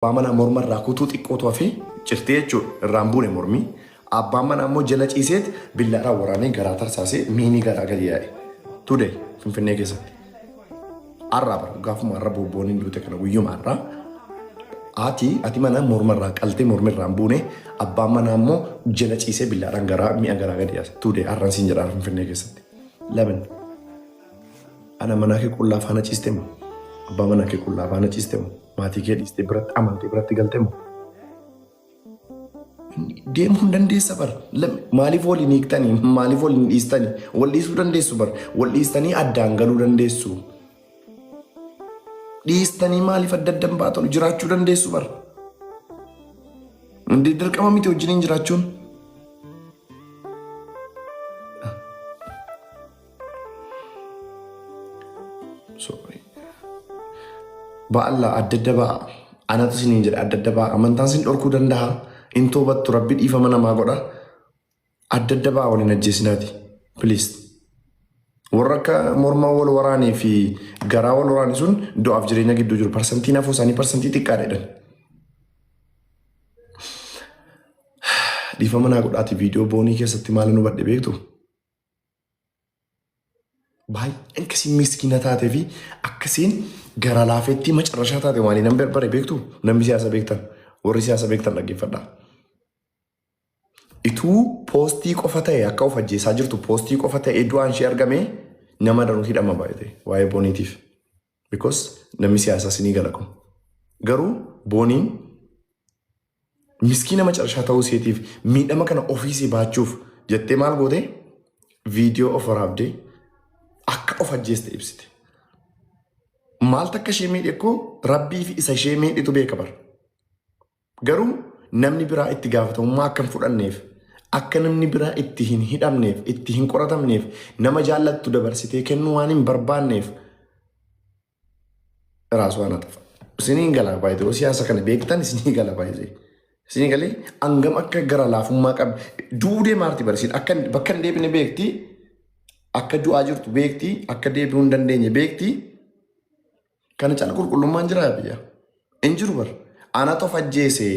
Abbaa manaa morma irraa kutuu xiqqootu hafee cirtee jechuudha. Irraa hin buune mormi. Abbaan manaa immoo jala ciiseet billaadhaan waraanee garaa tarsaasee miinii garaa gadi yaa'e. Today Finfinnee keessatti. Har'aa bara gaafuma har'a boobbooniin duute kana guyyuma har'aa. Haati ati mana morma irraa qaltee mormi irraa hin buune abbaan manaa immoo jala ciisee billaadhaan garaa mi'a garaa gadi yaase. Today har'aan siin jedhaa Finfinnee keessatti. Laban. Ana manaa kee qullaa faana ciiste moo? Abbaa manaa kee qullaa faana ciiste moo? Maatii kee dhiistee biratti amantee biratti galte moo? Deemuu hin dandeessa bar. Maaliif wal hin hiiktanii? Maaliif wal hin dhiistanii? Wal dhiisuu dandeessu bar. Wal dhiistanii addaan galuu dandeessu. Dhiistanii maaliif adda addan baatan jiraachuu dandeessu bar. Dirqama miti wajjiniin jiraachuun. Sorry. Ba'alla adda adda ba'a. Anatu isiniin jedha adda adda ba'a. Amantaan sin dhorkuu danda'a. In toobattu rabbi dhiifama namaa godha. Adda adda ba'a waliin ajjeesinaati. Please. Warra akka morma wal waraanee fi garaa wal waraane sun du'aaf jireenya gidduu jiru. Parsantiin hafuu isaanii parsantii xiqqaadha jedhan. Dhiifama naa godhaati viidiyoo boonii keessatti maal nu hubadhe beektu? Baay'een akkasiin miskiina taatee fi akkasiin gara laafettii macarrashaa taate waan nan barbare beektu namni siyaasa beektan warri siyaasa beektan dhaggeeffadhaa. Ituu poostii qofa ta'e akka of ajjeesaa jirtu poostii qofa ta'e du'aan ishee argame nama danuu hidhama baay'ate waa'ee booniitiif. Because namni siyaasaa sinii gala kun. Garuu booniin miskiina macarashaa ta'uu isheetiif miidhama kana ofiisii baachuuf jettee maal goote viidiyoo of waraabdee akka of ajjeeste ibsite. Maal takka ishee miidhe koo rabbii fi isa ishee miidhitu beeka bara. Garuu namni biraa itti gaafatamummaa akka hin fudhanneef, akka namni biraa itti hin hidhamneef, itti hin qoratamneef, nama jaallattu dabarsitee kennuu waan hin barbaanneef raasuu ana xafa. Isiniin gala baay'ee siyaasa kana beektan isinii gala baay'ee. Isinii galee hangam akka gara laafummaa qabdi. Du'uu deemaarti barsiin akka bakka hin deebine beekti. Akka du'aa jirtu beekti. Akka deebi'uu hin dandeenye beekti. Kana caala qulqullummaan jira biyya. Hin jiru bar. Anatu of ajjeese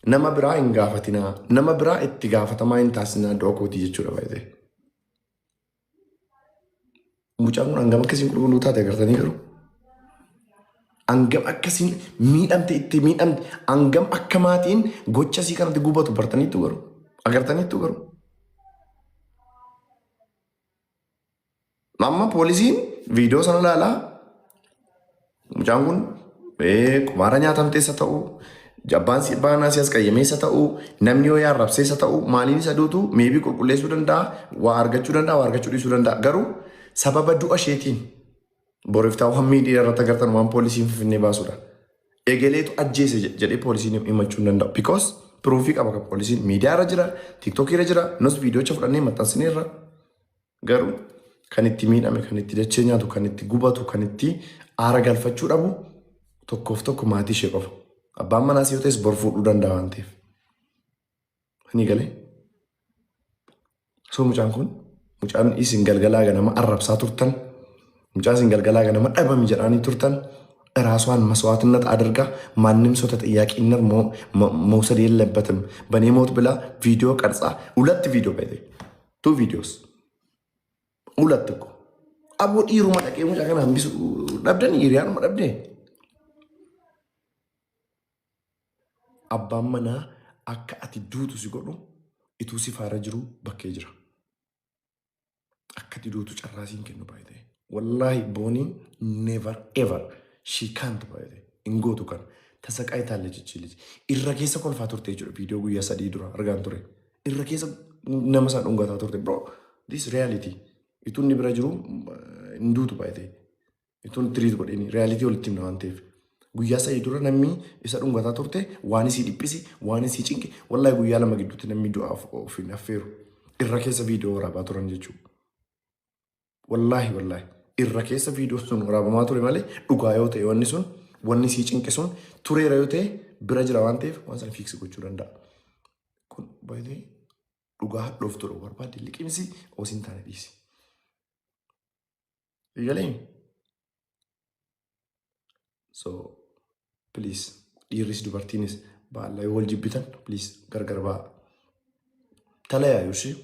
nama biraa hin gaafatinaa. Nama biraa itti gaafatamaa hin taasisinaa du'a kootii jechuudha baay'ee. Mucaan kun hangam akkasiin qulqulluu taate agartanii garuu. Hangam akkasiin miidhamte itti miidhamte hangam akka maatiin gocha isii kanatti gubatu bartaniittu garuu. Agartaniittu garuu. Amma poolisiin viidiyoo sana ilaalaa mucaan kun qumaara nyaatamteessa ta'u abbaan si baanaa si as qayyameessa ta'u namni yoo yaarrabseessa ta'u maaliin isa duutu meebii qulqulleessuu danda'a waa argachuu danda'a waa argachuu dhiisuu danda'a garuu sababa du'a isheetiin boriftaa waan miidiyaa irratti agartan waan poolisiin finfinnee baasudha. Egeleetu ajjeese jedhee poolisiin himachuu hin danda'u. Because piruufii qaba kan poolisiin miidiyaa irra jira, tiiktookii irra jira, nus viidiyoocha fudhannee maxxansineerra. Garuu kan itti miidhame, kan itti dachee nyaatu, kan itti gubatu, kan itti aara galfachuu dhabu tokkoof tokko maatii ishee qofa. Abbaan manaas yoo ta'es bor fuudhuu danda'a waan ta'eef. Ni galee? So mucaan kun mucaan isin galgalaa ganama arrabsaa turtan, mucaa isin galgalaa ganama dhabami jedhaanii turtan ራሷን መስዋዕትነት አድርጋ ማንም ሰው ተጠያቂነት መውሰድ የለበትም በእኔ ሞት ብላ ቪዲዮ ቀርጻ ሁለት ቪዲዮ ባይ ቱ ቪዲዮስ ሁለት እኮ አቦ dhiiruma dhaqee mucaa kana hambisu dhabdanii hiriyaanuma dhabdee abbaan manaa akka ati duutu si godhu ituu si faara jiru bakkee jira. Akka ati duutu carraa siin kennu baay'ee. Wallaahi booniin never ever she can't baay'ee hin gootu kana. Tasaqaa itaalle chichilisi. Irra keessa kolfaa turte jechuudha viidiyoo guyyaa sadii dura argaan ture. Irra keessa nama isaa dhungataa turte bro. This reality. Ituu inni bira jiru hin duutu baay'ee. Ituun tiriit godhini reality walitti himna waan ta'eef. Guyyaa sadii dura namni isa dhungataa turte waan isii dhiphisi waan isii cinqe wallahi guyyaa lama gidduutti namni du'aaf of hin affeeru. Irra keessa viidiyoo waraabaa turan jechuudha. Wallaahi wallaahi irra keessa viidiyoo sun waraabamaa ture malee dhugaa yoo ta'e wanni sun wanni isii cinqe sun tureera yoo ta'e bira jira waan ta'eef waan sana fiiksi gochuu danda'a. Kun baay'ee dhugaa hadhooftuudha barbaadde liqimsi osoo hin taane dhiisi. Galee? So please Dhiirris dubartiinis baallaa yoo wal jibbitan, please gargar ba'aa. Talayaa ishee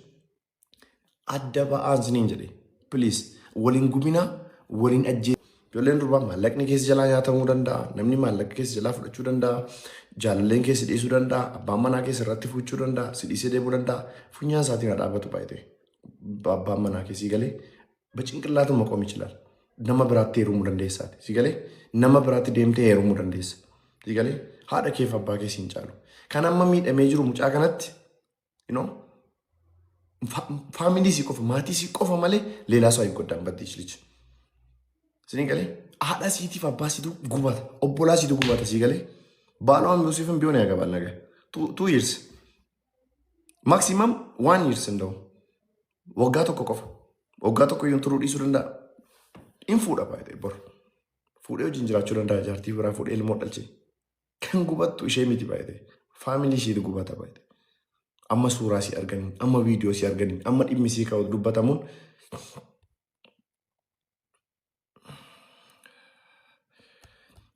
adda ba'aan siniin jedhe, please waliin gubinaa, waliin ajjee. Ijoolleen durbaa, maallaqni keessa jalaa nyaatamuu danda'a. Namni maallaqa keessa jalaa fudhachuu danda'a. Jaalalleen keessa dhiisuu danda'a. Abbaan manaa keessa irratti fuuchuu danda'a. Si dhiisee deemuu danda'a. Funyaan isaatiin haa dhaabbatu baay'ee. Abbaan manaa keessii galee በጭንቅላቱ መቆም ይችላል። Nama biraatti heerumuu dandeessaati. Si galee, nama biraatti deemtee heerumuu dandeessa. Si galee, haadha keef abbaa kee siin caalu. Kan amma miidhamee jiru mucaa kanatti family si qofa, maatii si qofa malee ሌላ ሰው አይጎዳም በዚች ልጅ። Isin galee, haadha siitiif abbaa siitu gubata, obbolaa siitu gubata, si galee. ባሏም ዮሴፍም ቢሆን ያገባል ነገ 2 years, maximum one years, እንደው waggaa tokko qofa, waggaa tokko iyyuu turuu dhiisuu danda'a. In fuudha baay'ee, bor fuudhee wajjin jiraachuu danda'a, jaartii biraa fuudhee ilmoo dhalchee. Kan gubattu ishee miti baay'ee, family isheetu gubata baay'ee. Amma suuraa si arganiin, amma viidiyoo si arganiin, amma dhimmi sii ka'u dubbatamuun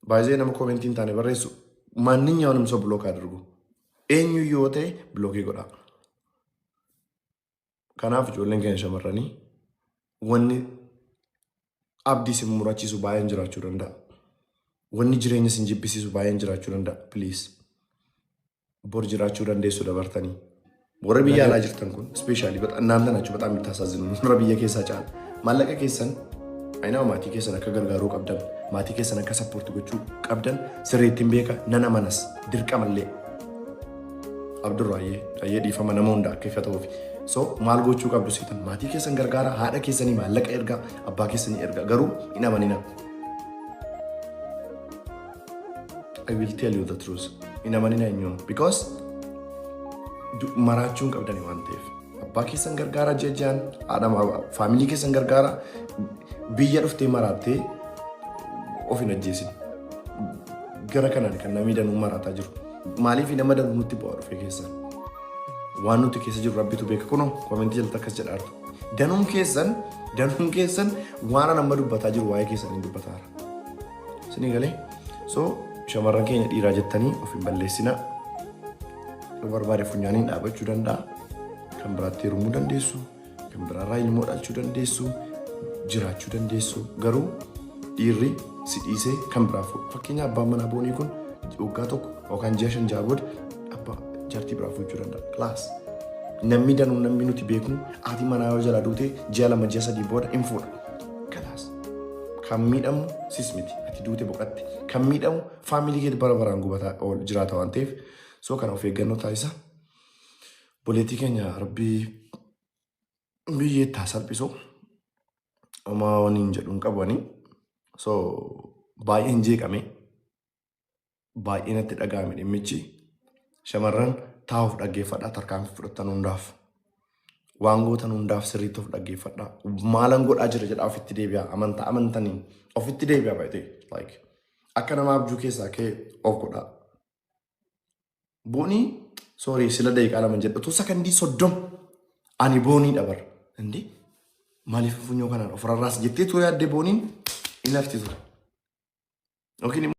baay'ee. Nama comment hin taane barreessu ማንኛውንም ሰው block አድርጉ። Eenyu yoo ta'e block godhaa. Kanaaf ijoolleen keenya shamarranii, wanni abdii isin murachiisu baay'een jiraachuu danda'a. Wanni jireenya isin jibbisiisu baay'een jiraachuu danda'a. Please. Bor jiraachuu dandeessu dabartanii. Warra biyya alaa jirtan kun especially እናንተ ናችሁ በጣም የምታሳዝኑ, warra biyya keessaa caala. Maallaqa keessan ayinaa maatii keessan akka gargaaruu qabdan, maatii keessan akka support gochuu qabdan sirriittiin beeka, nan amanas, dirqamallee. Abdurraa ayyee dhiifama, nama hunda akka ifa ta'uuf. So maal gochuu qabdu seetan? Maatii keessan gargaara, haadha keessanii maallaqa ergaa, abbaa keessanii ergaa, garuu hin amanina. I will tell you the truth. Hin amanina eenyuun, because maraachuu hin qabdani waan ta'eef. Abbaa keessan gargaara ji'a ji'aan, haadha family keessan gargaara, biyya dhuftee maraattee of hin ajjeesin. Gara kanaan kan namni danuu maraataa jiru. Maaliif nama danuu nutti bu'aa dhufe keessan? Waan nuti keessa jiru rabbitu beeka, kunoo comment jalatti akkas jedhaartu. Danuun keessan waan an amma dubbataa jiru waa'ee keessan hin dubbataara. Isinii galee? So shamarran keenya, dhiiraa jettanii of hin balleessinaa. Yoo barbaade funyaaniin dhaabachuu danda'a. Kan biraatti heerumuu dandeessu. Kan biraarraa ilmoo dhalchuu dandeessu. Jiraachuu dandeessu. Garuu dhiirri si dhiisee kan biraa fuudha. Fakkeenya, abbaan manaa Boonii kun waggaa 1 yookaan ji'a 5 6 booda abbaa jaartii biraa fuudhuu danda'a. Class. Namni danuun, namni nuti beeknu, haati manaa yoo jala duute ji'a 2 ji'a 3 booda hin fuudha. Class. Kan miidhamu sis miti. Ati duute boqatte. Kan miidhamu family kee bara baraan gubataa jiraata waan ta'eef, so kana of eeggannoo taasisa. Boleettii keenya rabbii biyyeetti haa salphisu. Homaa waniin jedhu hin qabu ani. So baay'een jeeqame. Baay'ee natti dhaga'ame dhimmichi. Shamarran, taa'uuf dhaggeeffadhaa, tarkaanfii fudhattan hundaaf. Waan gootan hundaaf sirriitti of dhaggeeffadhaa. Maalan godhaa jira jedhaa ofitti deebi'aa. Amantaa amantaniin ofitti deebi'aa baay'ee. Like, akka nama abjuu keessaa ka'e of godhaa. Boonii, sorry, sila daqiiqaa 2 jedhu, utuu sakandii 30 ani Boonii dabar. Indi maaliif funyoo kanaan of rarraas jettee tuu yaaddee, Booniin hin hafti ture. Yookiin